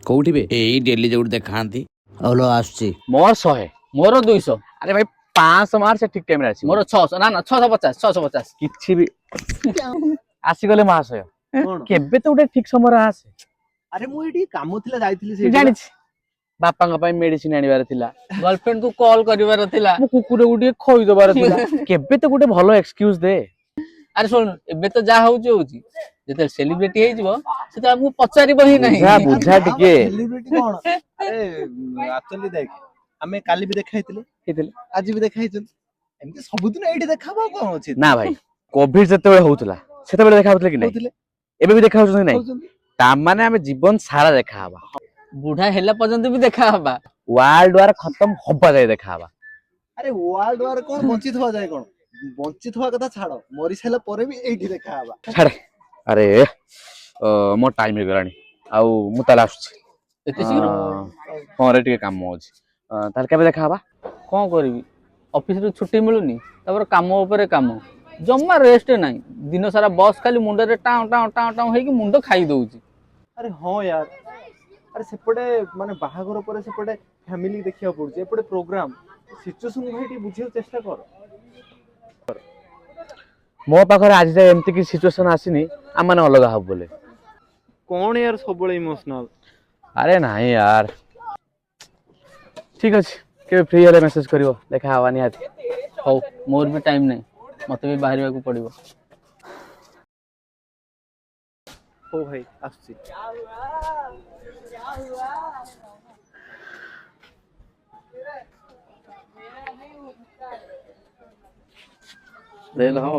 କୋଉଠି ବେ? ଏଇ ଡେଲି ଯୋଉଠି ଦେଖାନ୍ତି। ହଲୋ, ଆସୁଛି। ମୋର 100। ମୋର 200। ଆରେ ଭାଇ, 500 ମାର, ସେ ଠିକ ଟାଇମରେ ଆସିବ। ମୋର 600, ନା ନା, 650, 650। କିଛି ବି ଆସିଗଲେ ମହାଶୟ। କଣ? କେବେ ତ ଗୋଟେ ଠିକ ସମୟରେ ଆସେ। ଆରେ, ମୁଁ ଏଇଠି କାମ ଥିଲା, ଯାଇଥିଲି ସେଇଠି। ଜାଣିଛି, ବାପାଙ୍କ ପାଇଁ ମେଡିସିନ ଆଣିବାର ଥିଲା। ଗର୍ଲଫ୍ରେଣ୍ଡ କୁ କଲ୍ କରିବାର ଥିଲା। ମୋ କୁକୁରକୁ ଟିକେ ଖୋଇଦବାର ଥିଲା। କେବେ ତ ଗୋଟେ ଭଲ ଏକ୍ସକ୍ୟୁଜ ଦେ। ଆରେ ଶୁଣ, ଏବେ ତ ଯାହା ହଉଛି ହଉଛି, ଯେତେବେଳେ ସେଲିବ୍ରିଟି ହେଇଯିବ ସେତେବେଳେ ଆମକୁ ପଚାରିବ ହିଁ ନାହିଁ। ବୁଝା, ବୁଝା ଟିକେ। ସେଲିବ୍ରିଟି କଣ? ଆରେ ଆକ୍ଚୁଆଲି ଦେଖ, ଆମେ କାଲି ବି ଦେଖା ହେଇଥିଲେ। ହେଇଥିଲେ। ଆଜି ବି ଦେଖା ହେଇଛନ୍ତି, ଏମିତି ସବୁଦିନ ଏଇଠି ଦେଖା ହବ, ଆଉ କଣ ଅଛି? ନା ଭାଇ, କୋଭିଡ ଯେତେବେଳେ ହଉଥିଲା ସେତେବେଳେ ଦେଖା ହଉଥିଲେ କି ନାଇଁ? ହଉଥିଲେ। ଏବେ ବି ଦେଖା ହଉଛନ୍ତି କି ନାଇଁ? ହଉଛନ୍ତି। ତା ମାନେ ଆମେ ଜୀବନ ସାରା ଦେଖା ହବା। ବୁଢା ହେଲା ପର୍ଯ୍ୟନ୍ତ ବି ଦେଖା ହବା। ୱାର୍ଲଡ ୱାର ଖତମ ହବା ଯାଏ ଦେଖା ହବା। ଆରେ ୱାର୍ଲଡ ୱାର କଣ, ବଞ୍ଚିଥିବା ଯାଏ କଣ? ବଞ୍ଚିଥିବା କଥା ଛାଡ, ମରି ସାରିଲା ପରେ ବି ଏଇଠି ଦେଖା ହବା। ଛାଡେ। ଆରେ ମୋ ଟାଇମ ହେଇଗଲାଣି, ଆଉ ମୁଁ ତାହେଲେ ଆସୁଛି। ଏତେ ଶୀଘ୍ର? ହଁ ରେ, ଟିକେ କାମ ଅଛି। ତାହେଲେ କେବେ ଦେଖା ହବା? କଣ କରିବି, ଅଫିସରୁ ଛୁଟି ମିଳୁନି, ତାପରେ କାମ ଉପରେ କାମ, ଜମା ରେଷ୍ଟ ନାହିଁ। ଦିନ ସାରା ବସ୍ ଖାଲି ମୁଣ୍ଡରେ ଟାଉଁ ଟାଉଁ ଟାଉଁ ଟାଉଁ ହେଇକି ମୁଣ୍ଡ ଖାଇ ଦଉଛି। ଆରେ ହଁ ୟାର, ଆରେ ସେପଟେ ମାନେ ବାହାଘର ପରେ ସେପଟେ ଫ୍ୟାମିଲି ଦେଖିବାକୁ ପଡୁଛି, ଏପଟେ ପ୍ରୋଗ୍ରାମ ସିଚୁଏସନ। ଭାଇ, ଟିକେ ବୁଝିବାକୁ ଚେଷ୍ଟା କର। ମୋ ପାଖରେ ଆଜି ଯାଏ ଏମିତି କିଛି ସିଚୁଏସନ ଆସିନି ଆମମାନେ ଅଲଗା ହବୁ ବୋଲି। କଣ ୟାର, ସବୁବେଳେ ଇମୋସନାଲ। ଆରେ ନାଇଁ ୟାର, ଠିକ ଅଛି, କେବେ ଫ୍ରି ହେଲେ ମେସେଜ କରିବ, ଦେଖା ହବା ନିହାତି। ହଉ, ମୋର ବି ଟାଇମ ନାହିଁ, ମତେ ବି ବାହାରିବାକୁ ପଡିବ। ହଉ ଭାଇ, ଆସୁଛି। ଦେଲେ ହବ।